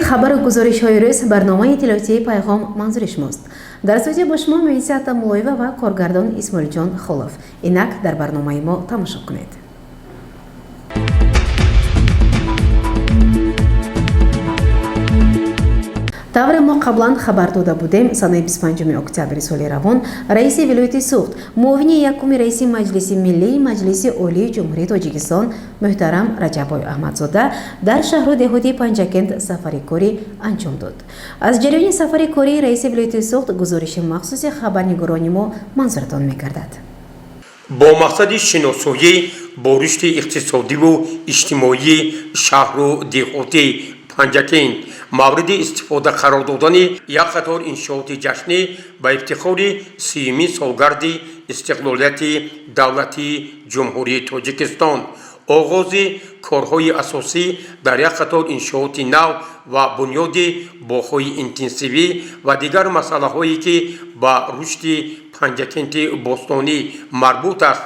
Хабару гузоришҳои рӯз, барномаи иттилоотии «Пайғом» манзури шумост. Дар студия бо шумо Меҳиса Атамуллоева ва коргардон Исмоилҷон Холов. Инак дар барномаи мо тамошо кунед. Тавре мо қаблан хабар дода будем, санаи 25 октябри соли равон раиси вилояти Суғд, муовини якуми раиси Маҷлиси Миллии Маҷлиси Олии Ҷумҳурии Тоҷикистон муҳтарам Раҷаббой Аҳмадзода дар шаҳру деҳоти Панҷакент сафари корӣ анҷом дод. Аз ҷараёни сафари кории раиси вилояти Суғд гузориши махсуси хабарнигорони мо манзуратон мегардад. Бо мақсади шиносоӣ бо рушди иқтисодиву иҷтимоии шаҳру деҳоти Панҷакент, мавриди истифода қарор додани як қатор иншооти ҷашнӣ ба ифтихори 30-юмин солгарди истиқлолияти давлатии Ҷумҳурии Тоҷикистон, оғози корҳои асосӣ дар як қатор иншооти нав ва бунёди боғҳои интенсивӣ ва дигар масъалаҳое, ки ба рушди Панҷакенти бостонӣ марбут аст,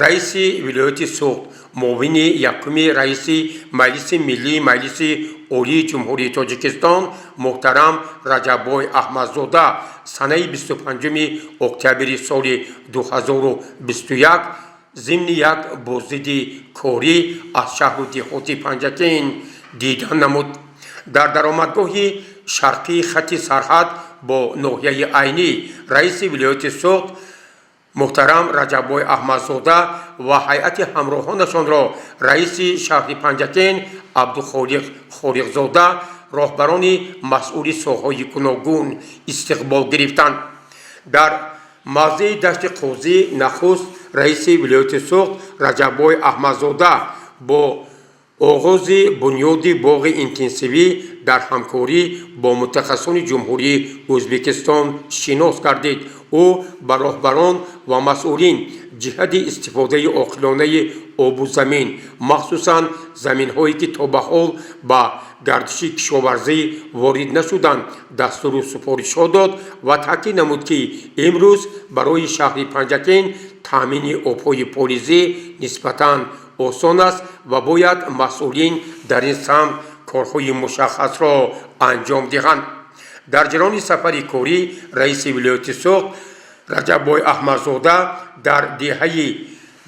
раиси вилояти Суғд, муовини якуми раиси Маҷлиси Миллии Маҷлиси Олии Ҷумҳурии Тоҷикистон муҳтарам Раҷаббой Аҳмадзода санаи 25 октябри соли 2021 зимни як боздиди корӣ аз шаҳру деҳоти Панҷакент дидан намуд. Дар даромадгоҳи шарқии хатти сарҳад бо ноҳияи Айнӣ раиси вилояти Суғд муҳтарам Раҷаббой Аҳмадзода ва ҳайати ҳамроҳонашонро раиси шаҳри Панҷакент Абдухолиқ Холиқзода, роҳбарони масъули соҳаҳои гуногун истиқбол гирифтанд. Дар мавзеи Дашти Қозӣ нахуст раиси вилояти Суғд Раҷаббой Аҳмадзода бо оғози бунёди боғи интенсивӣ дар ҳамкорӣ бо мутахассисони Ҷумҳурии Ӯзбекистон шинос гардид. Ӯ ба роҳбарон ва масъулин ҷиҳати истифодаи оқилонаи обу замин, махсусан заминҳое, ки то ба ҳол ба гардиши кишоварзӣ ворид нашуданд, дастуру супоришҳо дод ва таъкид намуд, ки имрӯз барои шаҳри Панҷакент таъмини обҳои полизӣ нисбатан осон аст ва бояд масъулин дар ин самт корҳои мушаххасро анҷом диҳанд. Дар ҷараёни сафари корӣ раиси вилояти Суғд Раҷаббой Аҳмадзода дар деҳаи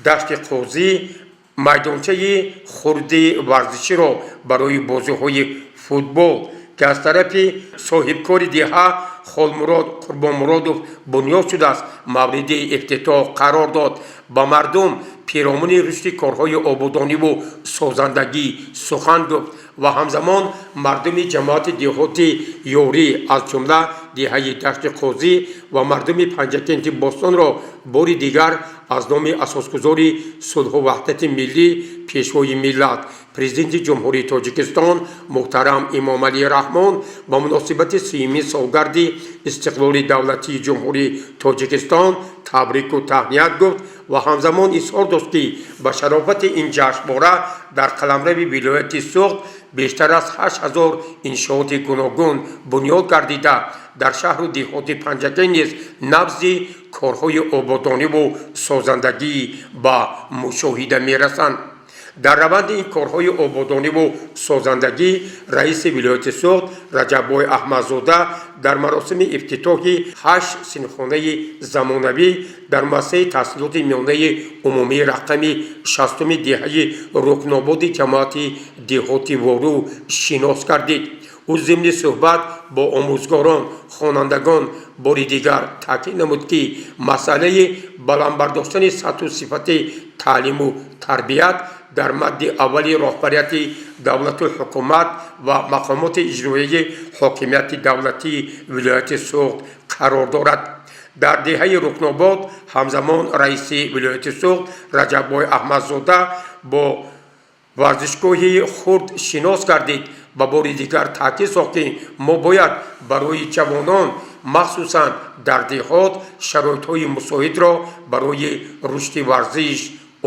Дашти Қозӣ майдончаи хурди варзиширо барои бозиҳои футбол, ки аз тарафи соҳибкори деҳа Холмурод Қурбонмуродов бунёд шудааст, мавриди ифтитоҳ қарор дод. Ба мардум пиромуни рушди корҳои ободониву созандагӣ сухан гуфт ва ҳамзамон мардуми ҷамоати деҳоти Ёрӣ, аз ҷумла деҳаи Дашти Қозӣ, ва мардуми Панҷакенти бостонро бори дигар аз номи асосгузори сулҳу ваҳдати миллӣ, Пешвои миллат, Президенти Ҷумҳурии Тоҷикистон муҳтарам Эмомалӣ Раҳмон ба муносибати 30-юмин солгарди истиқлоли давлатии Ҷумҳурии Тоҷикистон табрику таҳният гуфт ва ҳамзамон изҳор дошт, ки ба шарофати ин ҷашнвора дар қаламрави вилояти Суғд бештар аз 8000 иншооти гуногун бунёд гардида, дар шаҳру деҳоти Панҷакент низ набзи корҳои ободониву созандагӣ ба мушоҳида мерасанд. Дар раванди ин корҳои ободониву созандагӣ раиси вилояти Суғд Раҷаббой Аҳмадзода дар маросими ифтитоҳи ҳашт синфхонаи замонавӣ дар муассисаи таҳсилоти миёнаи умумии рақами 60-уми деҳаи Рукнободи ҷамоати деҳоти Вору шинос гардид. Ӯ зимни суҳбат бо омӯзгорон, хонандагон бори дигар таъкид намуд, ки масъалаи баланд бардоштани сатҳу сифати таълиму тарбият дар мадди аввали роҳбарияти давлату ҳукумат ва мақомоти иҷроияи ҳокимияти давлатии вилояти Суғд қарор дорад. Дар деҳаи Рукнобод ҳамзамон раиси вилояти Суғд Раҷаббой Аҳмадзода бо варзишгоҳи хурд шинос гардид. Ба бори дигар таъкид сохт, ки мо бояд барои ҷавонон, махсусан дар деҳот, шароитҳои мусоидро барои рушди варзиш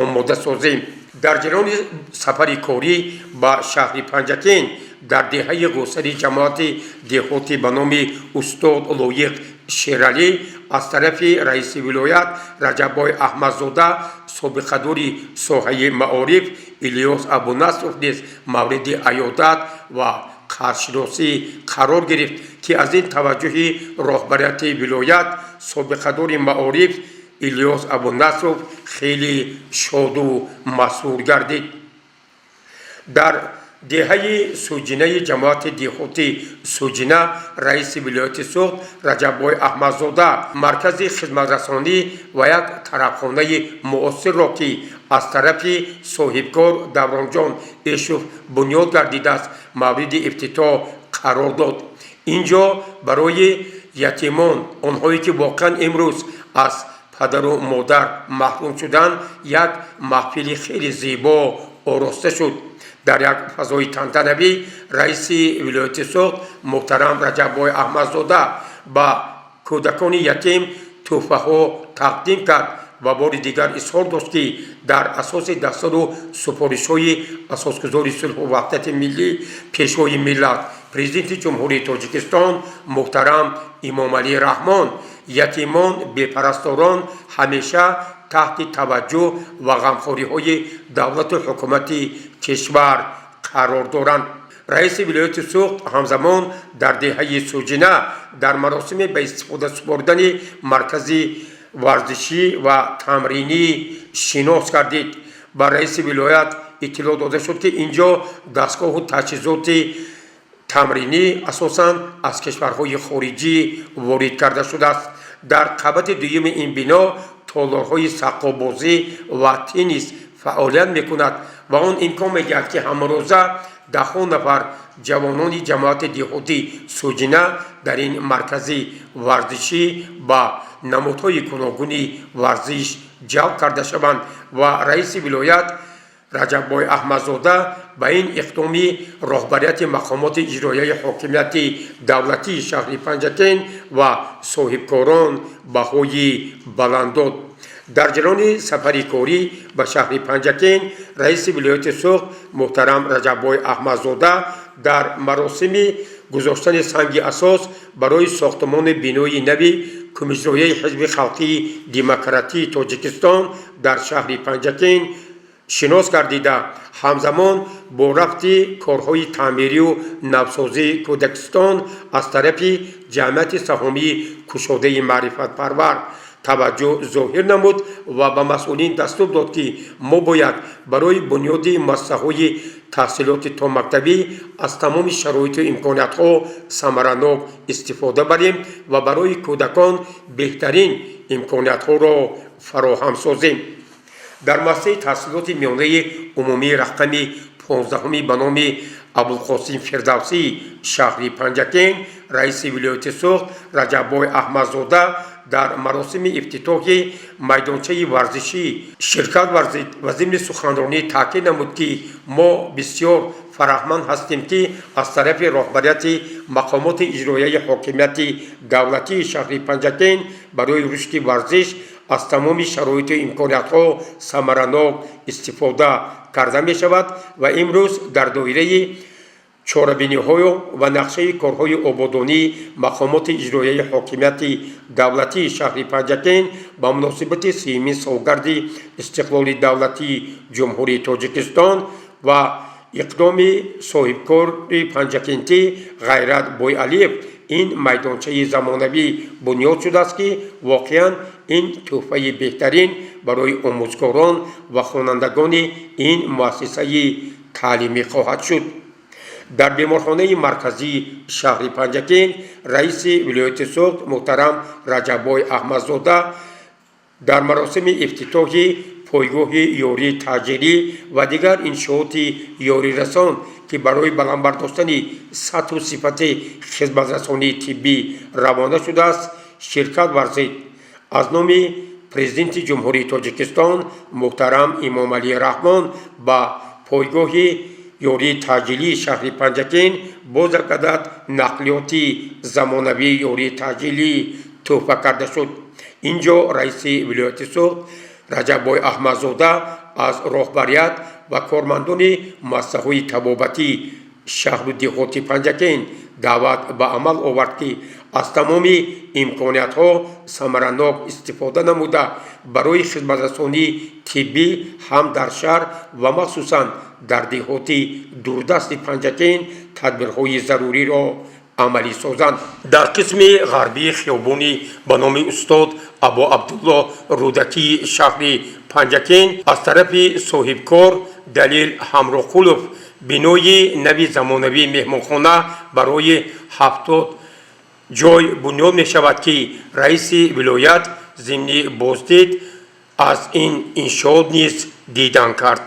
омода созем. Дар ҷараёни сафари корӣ ба шаҳри Панҷакент дар деҳаи Ғусари ҷамоати деҳоти ба номи устод Лоиқ Шералӣ аз тарафи раиси вилоят Раҷаббой Аҳмадзода собиқадори соҳаи маориф Илёс Абунасров низ мавриди аёдат ва қаршиносӣ қарор гирифт, ки аз ин таваҷҷӯҳи роҳбарияти вилоят собиқадори маориф Илёс Абунасров хеле шоду масрур гардид. Дар деҳаи Суҷинаи ҷамоати деҳоти Суҷина раиси вилояти Суғд Раҷаббой Аҳмадзода маркази хизматрасонӣ ва як тарабхонаи муосирро, ки аз тарафи соҳибкор Давронҷон Эшов бунёд гардидааст, мавриди ифтитоҳ қарор дод. Ин ҷо барои ятимон, онҳое ки воқеан имрӯз аз падару модар маҳрум шуданд, як маҳфили хеле зебо ороста шуд. Дар як фазои тантанавӣ раиси вилояти Суғд муҳтарам Раҷаббой Аҳмадзода ба кӯдакони ятим тӯҳфаҳо тақдим кард ва бори дигар изҳор дошт, ки дар асоси дастуру супоришҳои Асосгузори сулҳу ваҳдати миллӣ, Пешвои миллат, Президенти Ҷумҳурии Тоҷикистон муҳтарам Эмомалӣ Раҳмон ятимон, бепарасторон ҳамеша таҳти таваҷҷӯҳ ва ғамхориҳои давлату ҳукумати кишвар қарор доранд. Раиси вилояти Суғд ҳамзамон дар деҳаи Суҷина дар маросими ба истифода супоридани маркази варзишӣ ва тамринӣ шинос гардид. Ба раиси вилоят иттилоъ дода шуд, ки ин ҷо дастгоҳу таҷҳизоти тамринӣ асосан аз кишварҳои хориҷӣ ворид карда шудааст. Дар қабати дуюми ин бино толорҳои саққобозӣ ва теннис фаъолият мекунад ва он имкон медиҳад, ки ҳамарӯза даҳҳо нафар ҷавонони ҷамоати деҳотӣ Суҷина дар ин маркази варзишӣ ба намудҳои гуногуни варзиш ҷалб карда шаванд. Ва раиси вилоят Раҷаббой Аҳмадзода ба ин иқдоми роҳбарияти мақомоти иҷроияи ҳокимияти давлатии шаҳри Панҷакент ва соҳибкорон баҳои баланд дод. Дар ҷараёни сафари корӣ ба шаҳри Панҷакент раиси вилояти Суғд муҳтарам Раҷаббой Аҳмадзода дар маросими гузоштани санги асос барои сохтмони бинои нави Кумиҷроияи Ҳизби халқии демократии Тоҷикистон дар шаҳри Панҷакент шинос гардида, ҳамзамон бо рафти корҳои таъмирию навсозии кӯдакистон аз тарафи ҷамъияти саҳомии кушодаи маърифатпарвар таваҷҷӯҳ зоҳир намуд ва ба масъулин дастур дод, ки мо бояд барои бунёди муассисаҳои таҳсилоти томактабӣ аз тамоми шароиту имкониятҳо самаранок истифода барем ва барои кӯдакон беҳтарин имкониятҳоро фароҳам созем. Дар муассисаи таҳсилоти миёнаи умумии рақами 15-уми ба номи Абулқосим Фирдавсӣ шаҳри Панҷакент раиси вилояти Суғд Раҷаббой Аҳмадзода дар маросими ифтитоҳи майдончаи варзишӣ ширкат варзид ва зимни суханронӣ таъкид намуд, ки мо бисёр фараҳманд ҳастем, ки аз тарафи роҳбарияти мақомоти иҷроияи ҳокимияти давлатии шаҳри Панҷакент барои рушди варзиш аз тамоми шароиту имкониятҳо самаранок истифода карда мешавад ва имрӯз дар доираи чорабиниҳою ва нақшаи корҳои ободонии мақомоти иҷроияи ҳокимияти давлатии шаҳри Панҷакент ба муносибати 30-умин солгарди истиқлоли давлатии Ҷумҳурии Тоҷикистон ва иқдоми соҳибкори панҷакентӣ Ғайрат Бойалиев ин майдончаи замонавӣ бунёд шудааст, ки воқеан ин тӯҳфаи беҳтарин барои омӯзгорон ва хонандагони ин муассисаи таълимӣ хоҳад шуд. Дар беморхонаи марказии шаҳри Панҷакент раиси вилояти Суғд муҳтарам Раҷаббой Аҳмадзода дар маросими ифтитоҳи пойгоҳи ёрии таъҷилӣ ва дигар иншооти ёрирасон, ки барои баланд бардоштани сатҳу сифати хизматрасонии тиббӣ равона шудааст, ширкат варзид. Аз номи Президенти Ҷумҳурии Тоҷикистон муҳтарам Эмомалӣ Раҳмон ба пойгоҳи ёрии таъҷилии шаҳри Панҷакент боз як адад нақлиёти замонавии ёрии таъҷилӣ тӯҳфа карда шуд. Ин ҷо раиси вилояти Суғд Раҷаббой Аҳмадзода аз роҳбарият ва кормандони муассисаҳои табобатии шаҳру деҳоти Панҷакент даъват ба амал овард, ки Аз тамоми имкониятҳо самаранок истифода намуда, барои хизматрасонии тиббӣ ҳам дар шаҳр ва махсусан дар деҳоти дурдасти Панҷакент тадбирҳои заруриро амалӣ созанд. Дар қисми ғарбии хиёбони ба номи устод Абу Абдулло Рӯдакии шаҳри Панҷакент аз тарафи соҳибкор Далил Ҳамроқулов бинои нави замонавии меҳмонхона барои 70 ҷой бунёд мешавад, ки раиси вилоят зимни боздид аз ин иншоот низ дидан кард.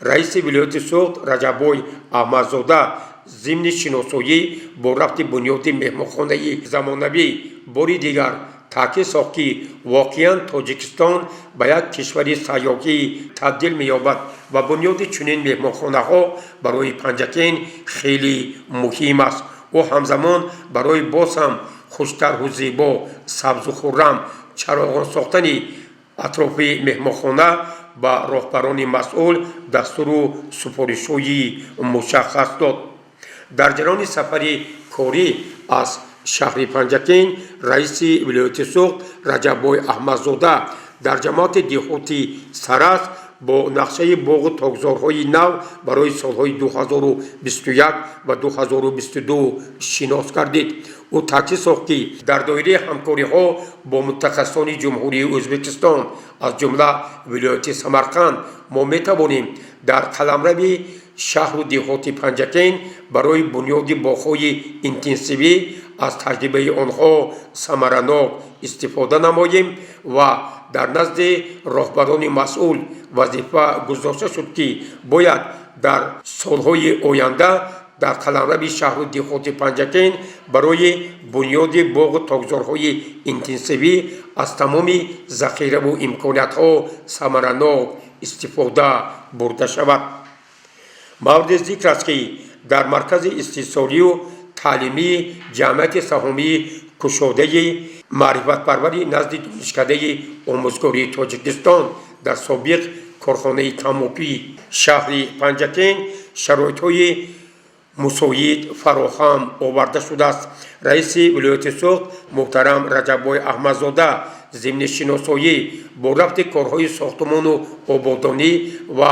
Раиси вилояти Суғд Раҷаббой Аҳмадзода зимни шиносоӣ бо рафти бунёди меҳмонхонаи замонавӣ бори дигар таъкид сохт, ки воқеан Тоҷикистон ба як кишвари сайёҳӣ табдил меёбад ва бунёди чунин меҳмонхонаҳо барои Панҷакент хеле муҳим аст. Ӯ ҳамзамон барои боз ҳам хуштарҳу зебо, сабзу хуррам, чароғон сохтани атрофи меҳмонхона ба роҳбарони масъул дастуру супоришҳои мушаххас дод. Дар ҷараёни сафари корӣ аз шаҳри Панҷакент раиси вилояти Суғд Раҷаббой Аҳмадзода дар ҷамоати деҳоти Сарас бо нақшаи боғу токзорҳои нав барои солҳои 2021 ва 2022 шинос гардид. Ӯ таъкид сохт, ки дар доираи ҳамкориҳо бо мутахассисони Ҷумҳурии Ӯзбекистон, аз ҷумла вилояти Самарқанд, мо метавонем дар қаламрави шаҳру деҳоти Панҷакент барои бунёди боғҳои интенсивӣ аз таҷрибаи онҳо самаранок истифода намоем ва дар назди роҳбарони масъул вазифа гузошта шуд, ки бояд дар солҳои оянда дар қаламрави шаҳру деҳоти Панҷакент барои бунёди боғу токзорҳои интенсивӣ аз тамоми захираву имкониятҳо самаранок истифода бурда шавад. Мавриди зикр аст, ки дар маркази истеҳсолию таълимии ҷамъияти саҳомии кушодаи маърифатпарвари назди Донишкадаи омӯзгории Тоҷикистон дар собиқ корхонаи тамокуи шаҳри Панҷакент шароитҳои мусоид фароҳам оварда шудааст. Раиси вилояти Суғд муҳтарам Раҷаббой Аҳмадзода зимни шиносоӣ бо рафти корҳои сохтумону ободонӣ ва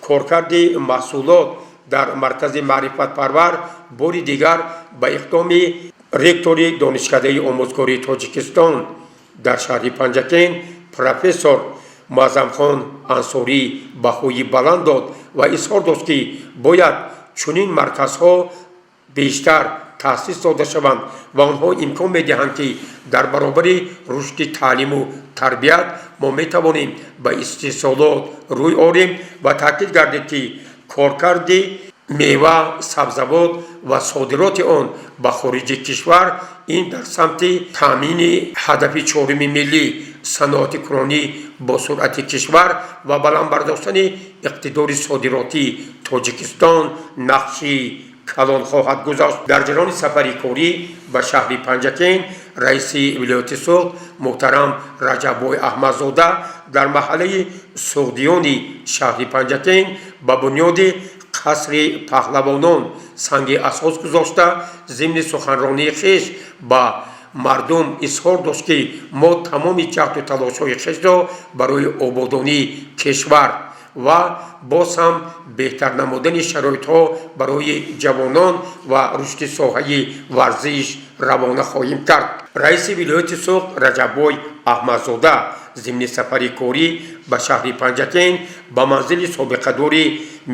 коркарди маҳсулот дар маркази маърифатпарвар бори дигар ба иқдоми ректори Донишкадаи омӯзгории Тоҷикистон дар шаҳри Панҷакент профессор Муаззамхон Ансорӣ баҳои баланд дод ва изҳор дошт, ки бояд чунин марказҳо бештар таъсис дода шаванд ва онҳо имкон медиҳанд, ки дар баробари рушди таълиму тарбият мо метавонем ба истеҳсолот рӯй орем ва таъкид гардид, ки коркарди мева, сабзавот ва содироти он ба хориҷи кишвар ин дар самти таъмини ҳадафи чоруми миллӣ, саноати кунонӣ бо суръати кишвар ва баланд бардоштани иқтидори содиротии Тоҷикистон нақши калон хоҳад гузошт. Дар ҷараёни сафари корӣ ба шаҳри Панҷакент раиси вилояти Суғд муҳтарам Раҷаббой Аҳмадзода дар маҳаллаи Суғдиёни шаҳри Панҷакент ба бунёди қасри паҳлавонон санги асос гузошта, зимни суханронии хеш ба мардум изҳор дошт, ки мо тамоми ҷаҳду талошҳои хешро барои ободонии кишвар ва боз ҳам беҳтар намудани шароитҳо барои ҷавонон ва рушди соҳаи варзиш равона хоҳем кард. Раиси вилояти Суғд Раҷаббой Аҳмадзода зимни сафари корӣ ба шаҳри Панҷакент ба манзили собиқадори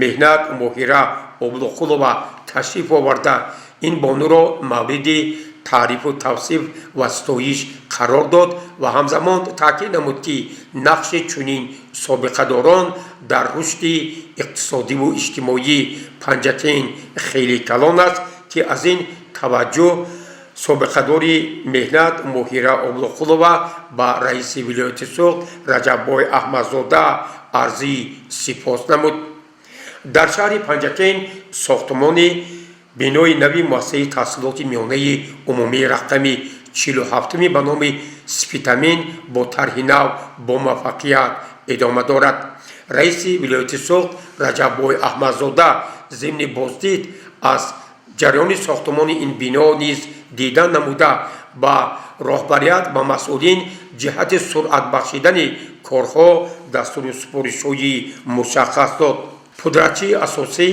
меҳнат Моҳира Облуқулова ташриф оварда, ин бонуро мавриди таърифу тавсиф ва ситоиш қарор дод ва ҳамзамон таъкид намуд, ки нақши чунин собиқадорон дар рушди иқтисодиву иҷтимоии Панҷакент хеле калон аст, ки аз ин таваҷҷӯҳ собиқадори меҳнат Моҳира Облуқулова ба раиси вилояти Суғд Раҷаббой Аҳмадзода арзи сипос намуд. Дар шаҳри Панҷакент сохтумони бинои нави муассисаи таҳсилоти миёнаи умумии рақами 47-уми ба номи Спитамен бо тарҳи нав бо муваффақият идома дорад. Раиси вилояти Суғд Раҷаббой Аҳмадзода зимни боздид аз ҷараёни сохтумони ин бино низ дидан намуда. Ба роҳбарият ва масъулин ҷиҳати суръат бахшидани корҳо дастуру супоришҳои мушаххас дод. Пудратчии асосӣ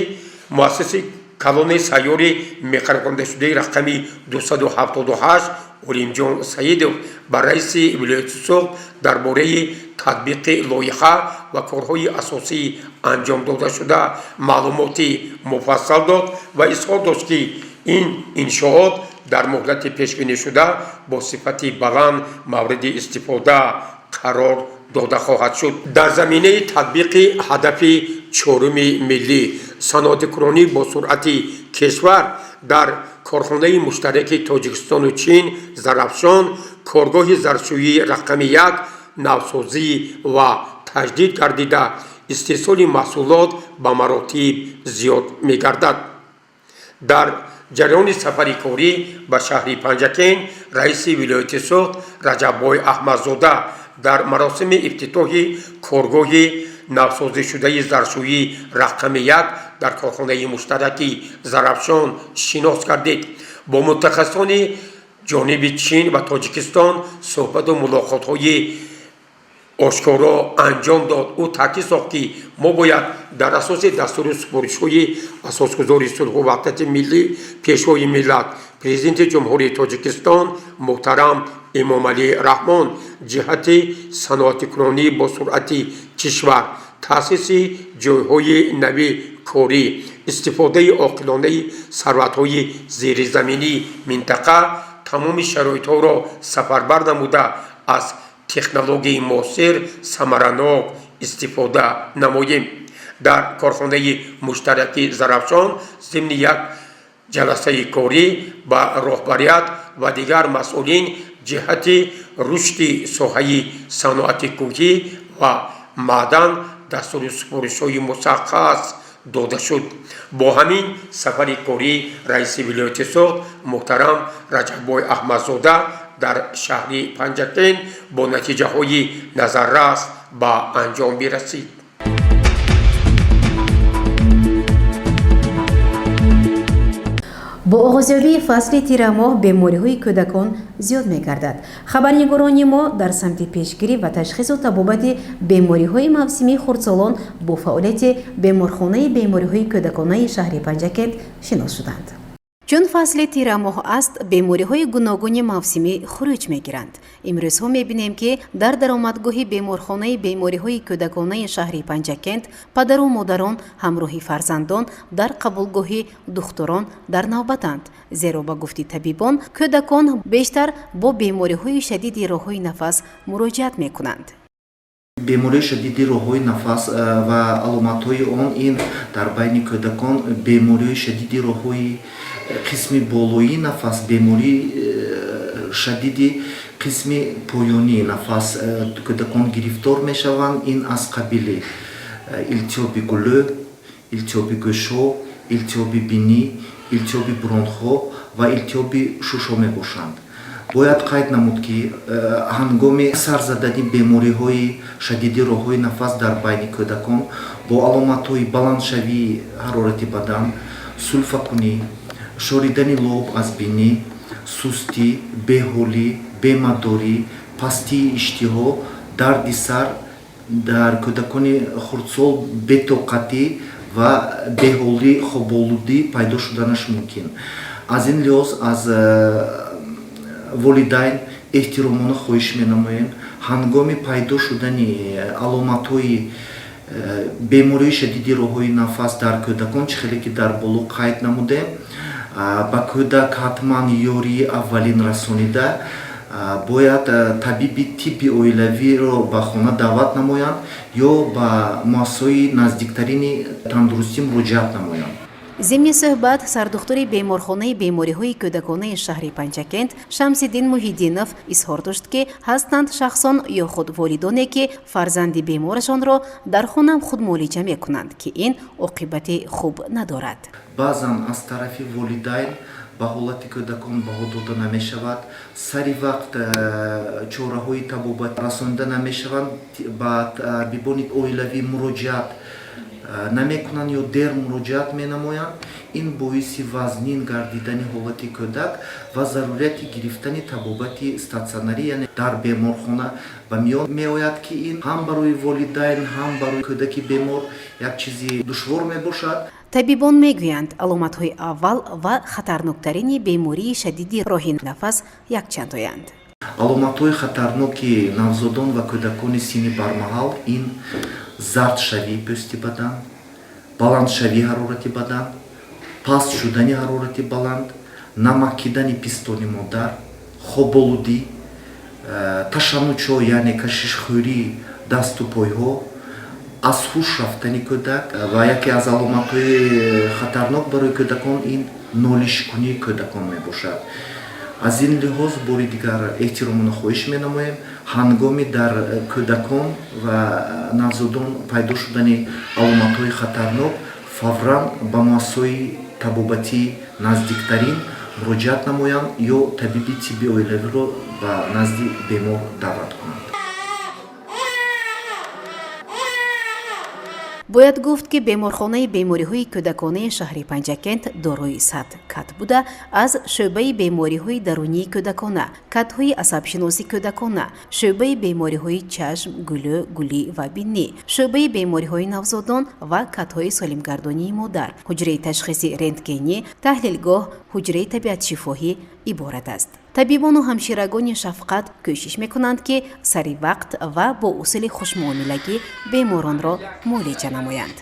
муассиси калони сайёри механикондашудаи рақами 278 Олимҷон Саидов ба раиси вилояти Суғд дар бораи татбиқи лоиҳа ва корҳои асосии анҷом додашуда маълумоти муфассал дод ва изҳор дошт, ки ин иншоот дар муҳлати пешбинишуда бо сифати баланд мавриди истифода қарор дода хоҳад шуд. Дар заминаи татбиқи ҳадафи чоруми миллӣ, саноатикунонӣ бо суръати кишвар, дар корхонаи муштараки Тоҷикистону Чин «Зарафшон» коргоҳи заршӯии рақами як навсозӣ ва таҷдид гардида, истеҳсоли маҳсулот ба маротиб зиёд мегардад. Дар ҷараёни сафари корӣ ба шаҳри Панҷакент раиси вилояти Суғд Раҷаббой Аҳмадзода дар маросими ифтитоҳи коргоҳи навсозишудаи заршӯӣ рақами як дар корхонаи муштараки «Зарафшон» шинос гардид, бо мутахассисони ҷониби Чин ва Тоҷикистон суҳбату мулоқотҳои ошкоро анҷом дод. Ӯ таъкид сохт, ки мо бояд дар асоси дастуру супоришҳои асосгузори сулҳу ваҳдати миллӣ, Пешвои миллат, Президенти Ҷумҳурии Тоҷикистон муҳтарам Эмомалӣ Раҳмон ҷиҳати саноатикунонӣ бо суръати кишвар, таъсиси ҷойҳои нави корӣ, истифодаи оқилонаи сарватҳои зеризаминии минтақа тамоми шароитҳоро сафарбар намуда, аз технологияи муосир самаранок истифода намоем. Дар корхонаи муштараки «Зарафшон» зимни як ҷаласаи корӣ ба роҳбарият ва дигар масъулин ҷиҳати рушди соҳаи саноати кӯҳӣ ва маъдан дастуру супоришҳои мушаххас дода шуд. Бо ҳамин сафари корӣ раиси вилояти Суғд муҳтарам Раҷаббой Аҳмадзода дар шаҳри Панҷакент бо натиҷаҳои назаррас ба анҷом бирасид. Бо оғозёбии фасли тирамоҳ бемориҳои кӯдакон зиёд мегардад. Хабарнигорони мо дар самти пешгирӣ ва ташхису табобати бемориҳои мавсимии хурдсолон бо фаъолияти беморхонаи бемориҳои кӯдаконаи шаҳри Панҷакент шинос шуданд. Чун фасли тирамоҳ аст, бемориҳои гуногуни мавсимӣ хуруҷ мегиранд. Имрӯзҳо мебинем, ки дар даромадгоҳи беморхонаи бемориҳои кӯдаконаи шаҳри Панҷакент падару модарон ҳамроҳи фарзандон дар қабулгоҳи духтурон дар навбатанд, зеро ба гуфти табибон, кӯдакон бештар бо бемориҳои шадиди роҳҳои нафас муроҷиат мекунанд. Бемории шадиди роҳҳои нафас ва аломатҳои он ин дар байни кӯдакон бемориҳои шадиди роҳҳои қисми болоии нафас, бемории шадиди қисми поёнии нафас кӯдакон гирифтор мешаванд. Ин аз қабили илтиҳоби гулӯ, илтиҳоби гӯшҳо, илтиҳоби бинӣ, илтиҳоби бронхҳо ва илтиҳоби шушҳо мебошанд. Бояд қайд намуд, ки ҳангоми сар задани бемориҳои шадиди роҳҳои нафас дар байни кӯдакон бо аломатҳои баландшавии ҳарорати бадан, сулфакунӣ, шоридани луоб аз бинӣ, сустӣ, беҳолӣ, бемадорӣ, пастии иштиҳо, дарди сар, дар кӯдакони хурдсол бетоқатӣ ва беҳолӣ, хоболудӣ пайдо шуданаш мумкин. Аз ин лиҳоз аз волидайн эҳтиромона хоҳиш менамоем, ҳангоми пайдо шудани аломатҳои бемории шадиди роҳҳои нафас дар кӯдакон, чӣ хеле ки дар боло қайд намудем, ба кӯдак ҳатман ёрии аввалин расонида, бояд табиби тибби оилавиро ба хона даъват намоянд ё ба муассисаҳои наздиктарини тандурустӣ муроҷиат намоянд. Зимни суҳбат сардухтури беморхонаи бемориҳои кӯдаконаи шаҳри Панҷакент Шамсиддин Муҳиддинов изҳор дошт, ки ҳастанд шахсон ё худ волидоне, ки фарзанди беморашонро дар хона худмуолиҷа мекунанд, ки ин оқибати хуб надорад. Баъзан аз тарафи волидайн ба ҳолати кӯдакон баҳо дода намешавад, сари вақт чораҳои табобат расонида намешаванд, ба табибони оилавӣ муроҷиат Намекунанд ё дер муроҷиат менамоянд. Ин боиси вазнин гардидани ҳолати кӯдак ва зарурияти гирифтани табобати статсионарӣ, яъне дар беморхона ба миён меояд, ки ин ҳам барои волидайн, ҳам барои кӯдаки бемор як чизи душвор мебошад. Табибон мегӯянд, аломатҳои аввал ва хатарноктарини бемории шадиди роҳи нафас якчандтоянд. Аломатҳои хатарноки навзодон ва кӯдакони синни бармаҳал ин зардшавии пӯсти бадан, баландшавии ҳарорати бадан, паст шудани ҳарорати баланд, намакидани пистони модар, хоболудӣ, ташаннуҷҳо, яъне кашишхӯрии дасту пойҳо, аз ҳуш рафтани кӯдак ва яке аз аломатҳои хатарнок барои кӯдакон ин нолишкунии кӯдакон мебошад. Аз ин лиҳоз бори дигар эҳтиромона хоҳиш менамоем, ҳангоми дар кӯдакон ва навзодон пайдо шудани аломатҳои хатарнок фавран ба муассисаҳои табобатии наздиктарин муроҷиат намоянд ё табиби тибби оилавиро ба назди бемор даъват кунанд. Бояд гуфт, ки беморхонаи бемориҳои кӯдаконаи шаҳри Панҷакент дорои 100 кат буда, аз шӯъбаи бемориҳои дарунии кӯдакона, катҳои асабшиноси кӯдакона, шӯъбаи бемориҳои чашм, гулӯ, гулӣ ва бинӣ, шӯъбаи бемориҳои навзодон ва катҳои солимгардонии модар, ҳуҷраи ташхиси рентгенӣ, таҳлилгоҳ, ҳуҷраи табиатшифоҳӣ иборат аст. Табибону ҳамширагони шафқат кӯшиш мекунанд, ки сари вақт ва бо усули хушмуомилагӣ беморонро муолиҷа намоянд.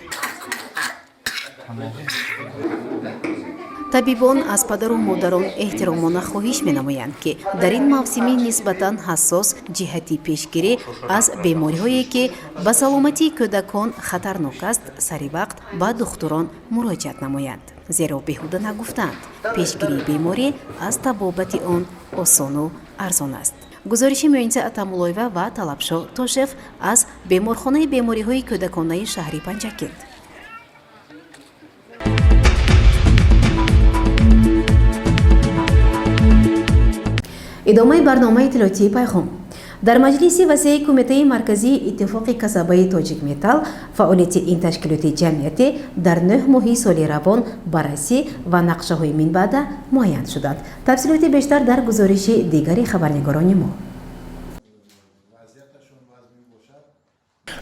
Табибон аз падару модарон эҳтиромона хоҳиш менамоянд, ки дар ин мавсими нисбатан ҳассос ҷиҳати пешгирӣ аз бемориҳое, ки ба саломатии кӯдакон хатарнок аст, сари вақт ба духтурон муроҷиат намоянд, зеро беҳуда нагуфтаанд, пешгирии беморӣ аз табобати он осону арзон аст. Гузориши Муинса Атамулоева ва Талабшо Тошев аз беморхонаи бемориҳои кӯдаконаи шаҳри Панҷакент. Идомаи барномаи иттилоотии «Пайғом». Дар маҷлиси васеи Кумитаи марказии Иттифоқи касабаи «Тоҷикметалл» фаъолияти ин ташкилоти ҷамъиятӣ дар 9 моҳи соли равон баррасӣ ва нақшаҳои минбаъда муайян шуданд. Тафсилоти бештар дар гузориши дигари хабарнигорони мо.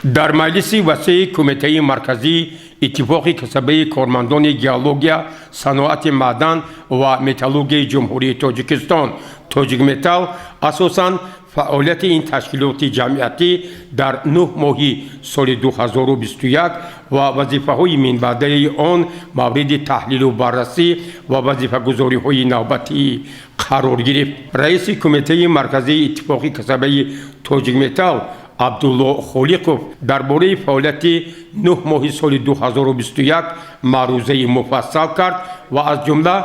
Дар маҷлиси васеи Кумитаи марказии Иттифоқи касабаи кормандони геология, саноати маъдан ва металлургияи Ҷумҳурии Тоҷикистон «Тоҷикметалл» асосан фаъолияти ин ташкилоти ҷамъиятӣ дар 9 моҳи соли 2021 ва вазифаҳои минбаъдаи он мавриди таҳлилу баррасӣ ва вазифагузориҳои навбатӣ қарор гирифт. Раиси Кумитаи марказии Иттифоқи касабаи «Тоҷикметалл» Абдулло Холиқов дар бораи фаъолияти 9 моҳи соли 2021 маърузаи муфассал кард ва аз ҷумла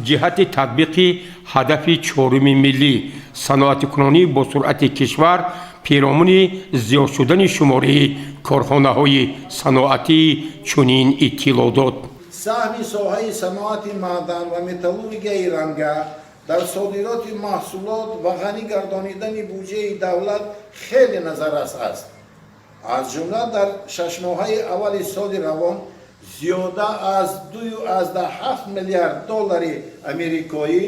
ҷиҳати татбиқи ҳадафи чоруми миллӣ, саноатикунонӣ бо суръати кишвар, пиромуни зиёд шудани шумораи корхонаҳои саноатӣ чунин иттилоъ дод. Саҳми соҳаи саноати маъдан ва металлургияи ранга дар содироти маҳсулот ва ғанӣ гардонидани буҷаи давлат хеле назаррас аст. Аз ҷумла дар шашмоҳаи аввали соли равон зиёда аз 2,7 миллиард доллари америкоӣ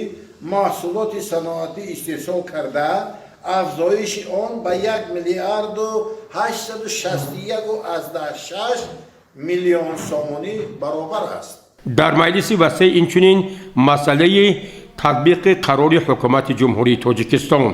маҳсулоти саноатӣ истеҳсол карда, афзоиши он ба 1 миллиарду 861,6 миллион сомонӣ баробар аст. Дар маҷлиси васеъ инчунин масъалаи татбиқи қарори Ҳукумати Ҷумҳурии Тоҷикистон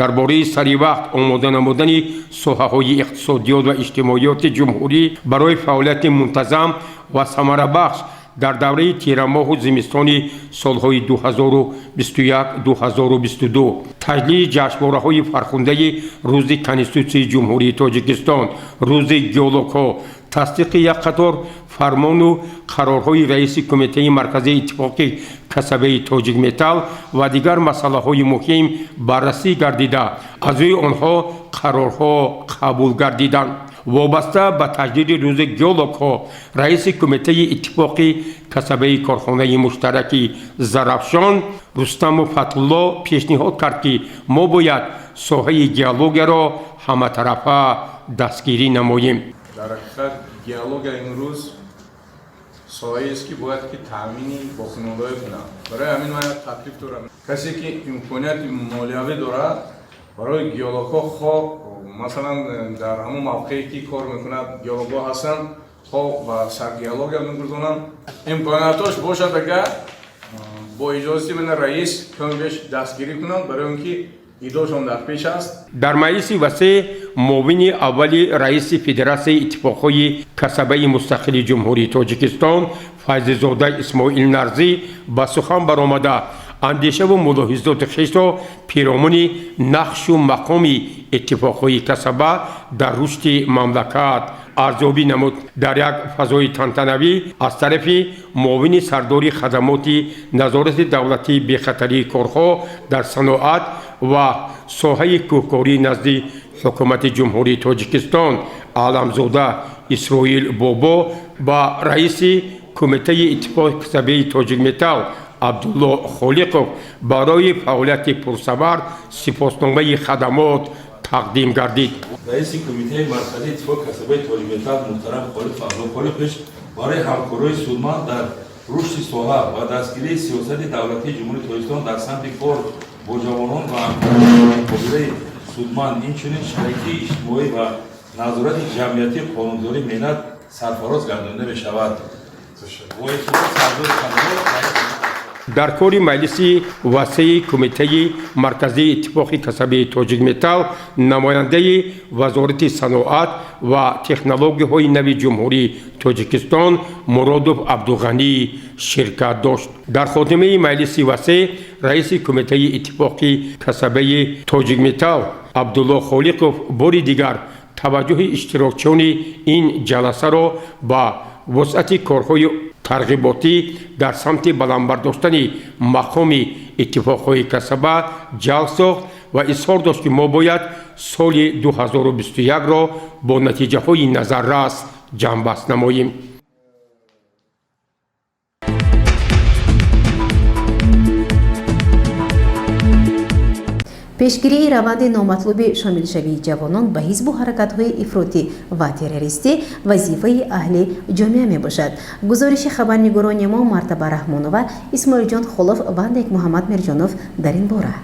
дар бораи саривақт омода намудани соҳаҳои иқтисодиёт ва иҷтимоиёти ҷумҳурӣ барои фаъолияти мунтазам ва самарабахш дар давраи тирамоҳу зимистони солҳои 2021-2022, таҷлили ҷашнвораҳои фархундаи Рӯзи Конститутсияи Ҷумҳурии Тоҷикистон, Рӯзи геологҳо, тасдиқи як қатор фармону қарорҳои раиси Кумитаи марказии Иттифоқи касабаи «Тоҷикметалл» ва дигар масъалаҳои муҳим баррасӣ гардида, аз рӯи онҳо қарорҳо қабул гардиданд. Вобаста ба таҷлили Рӯзи геологҳо раиси Кумитаи Иттифоқи касабаи корхонаи муштараки «Зарафшон» Рустаму Фатулло пешниҳод кард, ки мо бояд соҳаи геологияро ҳаматарафа дастгирӣ намоем. Дар ҳақиқат, геология имрӯз Соҳаест, ки бояд ки таъмини боқимондаҳое кунад. Барои ҳамин ман як таклиф дорам: касе ки имконияти молиявӣ дорад, барои геологҳо, хо масалан дар ҳамон мавқее ки кор мекунад, геологҳо ҳастанд, хо ба саргеология мегузонанд, имкониятош бошад, агар бо иҷозати мана раис каме беш дастгирӣ кунанд, барои он ки идошон дар пеш аст. Дар маҷлиси васеъ муовини аввали раиси Федератсияи иттифоқҳои касабаи мустақили Ҷумҳурии Тоҷикистон Файзизода Исмоил Нарзӣ ба сухан баромада, андешаву мулоҳизоти хешро пиромуни нақшу мақоми иттифоқҳои касаба дар рушди мамлакат арзёбӣ намуд. Дар як фазои тантанавӣ аз тарафи муовини сардори хадамоти назорати давлатии бехатарии корҳо дар саноат ва соҳаи кӯҳкорӣ назди Ҳукумати Ҷумҳурии Тоҷикистон Аламзода Исроил Бобо ба раиси Кумитаи иттифоқи касабаи Тоҷикметалл Абдулло Холиқов барои фаъолияти пурсамар сипосномаи хадамот тақдим гардид. Раиси Кумитаи марказии иттифоқи касабаи Тоҷикметалл муҳтарам Холиқов Абдулло Холиқович барои ҳамкориҳои судманд дар рушди соҳа ва дастгирии сиёсати давлатии Ҷумҳурии Тоҷикистон дар самти кор бо ҷавонон ва ҳамкории судманд, инчунин шарикии иҷтимоӣ ва назорати ҷамъиятии қонунгузории меҳнат сарфароз гардонида мешавад. Бо сардори Дар кори маҷлиси васеи Кумитаи марказии иттифоқи касабии Тоҷикметалл намояндаи Вазорати саноат ва технологияҳои нави Ҷумҳурии Тоҷикистон Муродов Абдуғанӣ ширкат дошт. Дар хотимаи маҷлиси васеъ раиси Кумитаи иттифоқи касабаи Тоҷикметалл Абдулло Холиқов бори дигар таваҷҷӯҳи иштирокчиёни ин ҷаласаро ба вусъати корҳои тарғиботӣ дар самти баландбардоштани мақоми иттифоқҳои касаба ҷалб сохт ва изҳор дошт, ки мо бояд соли 2021-ро бо натиҷаҳои назаррас ҷамъбаст намоем. Пешгирии раванди номатлуби шомилшавии ҷавонон ба ҳизбу ҳаракатҳои ифротӣ ва террористӣ вазифаи аҳли ҷомеа мебошад. Гузориши хабарнигорони мо Мартаба Раҳмонова, Исмоилҷон Холов ва Некмуҳаммад Мирҷонов дар ин бора.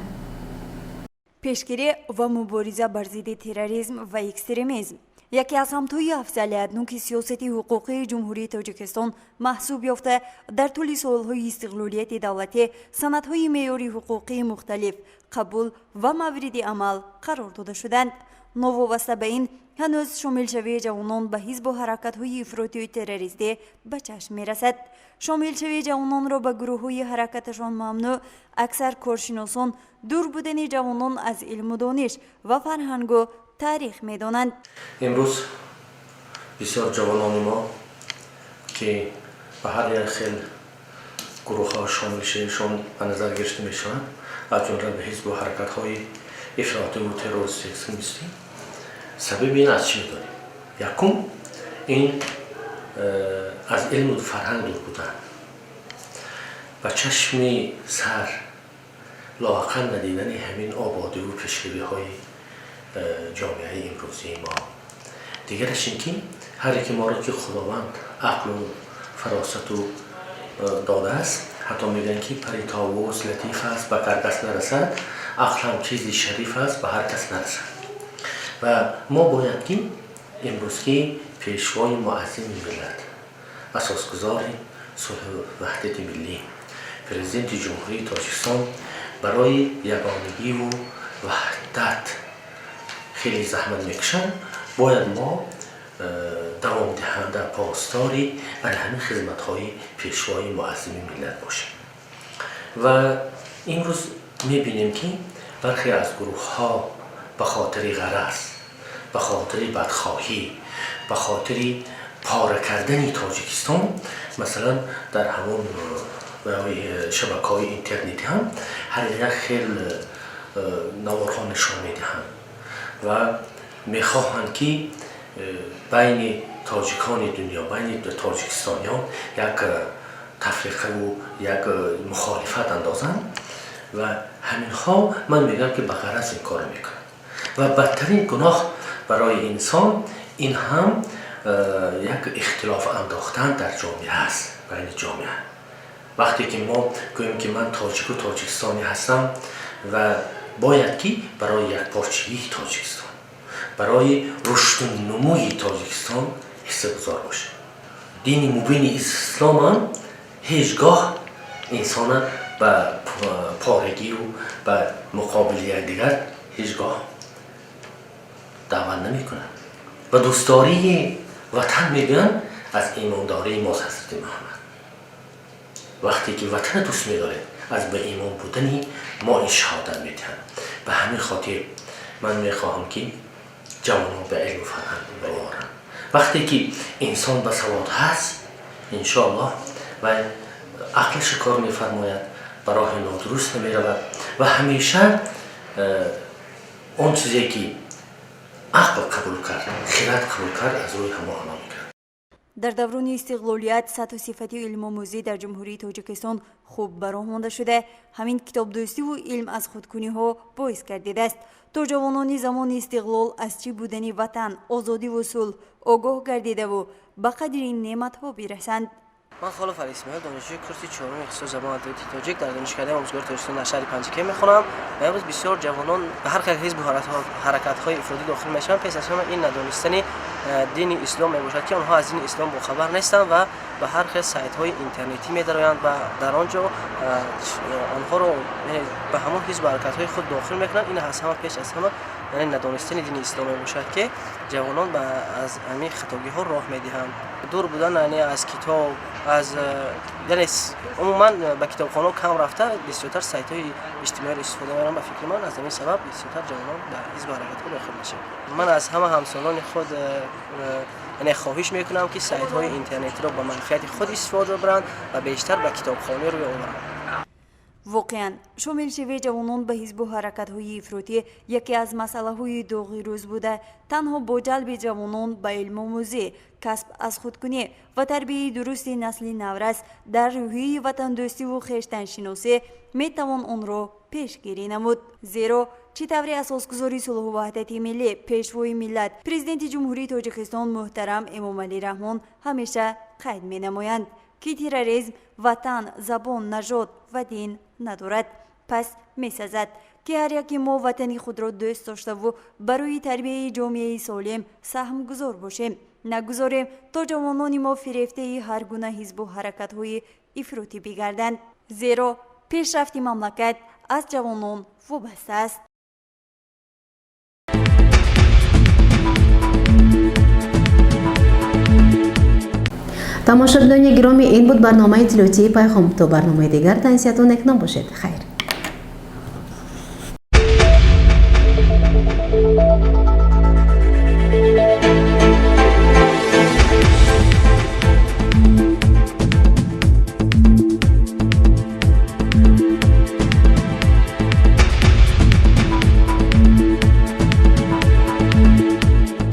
Пешгирӣ ва мубориза бар зидди терроризм ва экстремизм яке аз самтҳои афзалиятноки сиёсати ҳуқуқии Ҷумҳурии Тоҷикистон маҳсуб ёфта, дар тӯли солҳои истиқлолияти давлатӣ санадҳои меъёри ҳуқуқии мухталиф қабул ва мавриди амал қарор дода шуданд. Новобаста ба ин, ҳанӯз шомилшавии ҷавонон ба ҳизбу ҳаракатҳои ифротию террористӣ ба чашм мерасад. Шомилшавии ҷавононро ба гурӯҳҳои ҳаракаташон мамнӯъ аксар коршиносон дур будани ҷавонон аз илму дониш ва фарҳангу таърих медонанд. Имрӯз бисёр ҷавонони мо, ки ба ҳар як хел гурӯҳҳо шомилшавишон ба назар гирифта мешавад, аз ҷумла ба ҳизбу ҳаракатҳои ифротиву террористӣ, экстремистӣ, сабаби ин аз чӣ медонем? Якум, ин аз илму фарҳанг дур будан, ба чашми сар лоақал надидани ҳамин ободиву пешравиҳои ҷомеаи имрӯзии мо. Дигараш ин ки ҳар яке моро ки Худованд ақлу фаросату додааст, ҳатто мегӯянд, ки пари товус латиф аст, ба каргас нарасад, ақл ҳам чизи шариф аст, ба ҳар кас нарасад. Ва мо бояд ки имрӯз, ки Пешвои муаззими миллат, асосгузори сулҳу ваҳдати миллӣ, Президенти Ҷумҳурии Тоҷикистон барои ягонагиву ваҳдат хеле заҳмат мекушанд, бояд мо давомдиҳанда, посдори ана ҳамин хизматҳои Пешвои муаззими миллат бошем. Ва имрӯз мебинем, ки бархе аз гурӯҳҳо ба хотири ғараз, ба хотири бадхоҳӣ, ба хотири пора кардани Тоҷикистон, масалан, дар ҳамон шабакаҳои интернетӣ ҳам ҳар як хел наворҳо нишон медиҳанд ва мехоҳанд, ки байни тоҷикони дунё, байни тоҷикистониён як тафриқаву як мухолифат андозанд. Ва ҳаминҳо, ман мегӯям, ки ба ғараз ин корро мекунанд. Ва бадтарин гуноҳ барои инсон ин ҳам як ихтилоф андохтан дар ҷомеа аст. Байни ҷомеа вақте ки мо гӯем, ки ман тоҷику тоҷикистонӣ ҳастам ва бояд ки барои якпорчагии Тоҷикистон, барои рушду нумӯи Тоҷикистон ҳиссагузор бошем. Дини мубини исломам ҳеҷ гоҳ инсона ба порагию ба муқобили якдигар ҳеҷ гоҳ даъват намекунад ва дӯстдории ватан мегӯянд аз имондории мост. Ҳазрати Муҳаммад вақте ки ватана дӯст медоред, аз ба имон будани мо ин шаҳодат медиҳанд. Ба ҳамин хотир ман мехоҳам, ки ҷавонон ба илму фарҳанг биоранд. Вақте ки инсон ба савод ҳаст, иншоаллоҳ, ва ақлаш кор мефармояд, ба роҳи нодуруст намеравад ва ҳамеша он чизе ки ақл қабул кард, хирад қабул кард, аз рӯи ҳамо амал мекард. Дар даврони истиқлолият сатҳу сифати илмомӯзӣ дар Ҷумҳурии Тоҷикистон хуб ба роҳ монда шуда, ҳамин китобдӯстиву илм аз худкуниҳо боис гардидааст, то ҷавонони замони истиқлол аз чӣ будани ватан, озодиву сулҳ огоҳ гардидаву ба қадри ин неъматҳо бирасанд. Ман Холов Али Исмоил, донишҷӯи курси чоруми ихтисос забон адабиёти тоҷик дар Донишкадаи омӯзгори Тоҷикистон дар шаҳри Панҷакент мехонам ва имрӯз бисёр ҷавонон ба ҳар хел ҳизбу ҳаракатҳои ифротӣ дохил мешаванд. Пеш аз ҳама ин надонистани дини ислом мебошад, ки онҳо аз дини ислом бохабар нестанд ва ба ҳар хел сайтҳои интернетӣ медароянд ва дар он ҷо онҳоро ба ҳамон ҳизбу ҳаракатҳои худ дохил мекунанд. Ин аз ҳама, пеш аз ҳама, яъне надонистани дини ислом мебошад, ки ҷавонон аз ҳамин хатогиҳо роҳ медиҳанд. Дур будан, яъне аз китоб, аз, яъне умуман ба китобхонаҳо кам рафта, бисёртар сайтҳои иҷтимоиро истифода мебаранд. Ба фикри ман, аз ҳамин сабаб бисёртар ҷавонон ба ҳизбу ҳаракатҳо дохил мешаванд. Ман аз ҳама ҳамсолони худ, яъне, хоҳиш мекунам, ки сайтҳои интернетиро ба манфиати худ истифода баранд ва бештар ба китобхонӣ рӯй оваранд. Воқеан, шомилшавии ҷавонон ба ҳизбу ҳаракатҳои ифротӣ яке аз масъалаҳои доғи рӯз буда, танҳо бо ҷалби ҷавонон ба илмомӯзӣ, касб аз худкунӣ ва тарбияи дурусти насли наврас дар рӯҳияи ватандӯстиву хештаншиносӣ метавон онро пешгирӣ намуд. Зеро чӣ тавре асосгузори сулҳу ваҳдати миллӣ, Пешвои миллат, Президенти Ҷумҳурии Тоҷикистон муҳтарам Эмомалӣ Раҳмон ҳамеша қайд менамоянд, ки терроризм ватан, забон, нажод ва дин надорад. Пас месазад, ки ҳар яке мо ватани худро дӯст доштаву барои тарбияи ҷомеаи солим саҳмгузор бошем. Нагузорем, то ҷавонони мо фирефтаи ҳар гуна ҳизбу ҳаракатҳои ифротӣ бигарданд, зеро пешрафти мамлакат аз ҷавонон вобаста аст. Тамошобинони гиромӣ, ин буд барномаи иттилоотии Пайғом. То барномаи дигар тансиҳатон некном бошед. Хайр.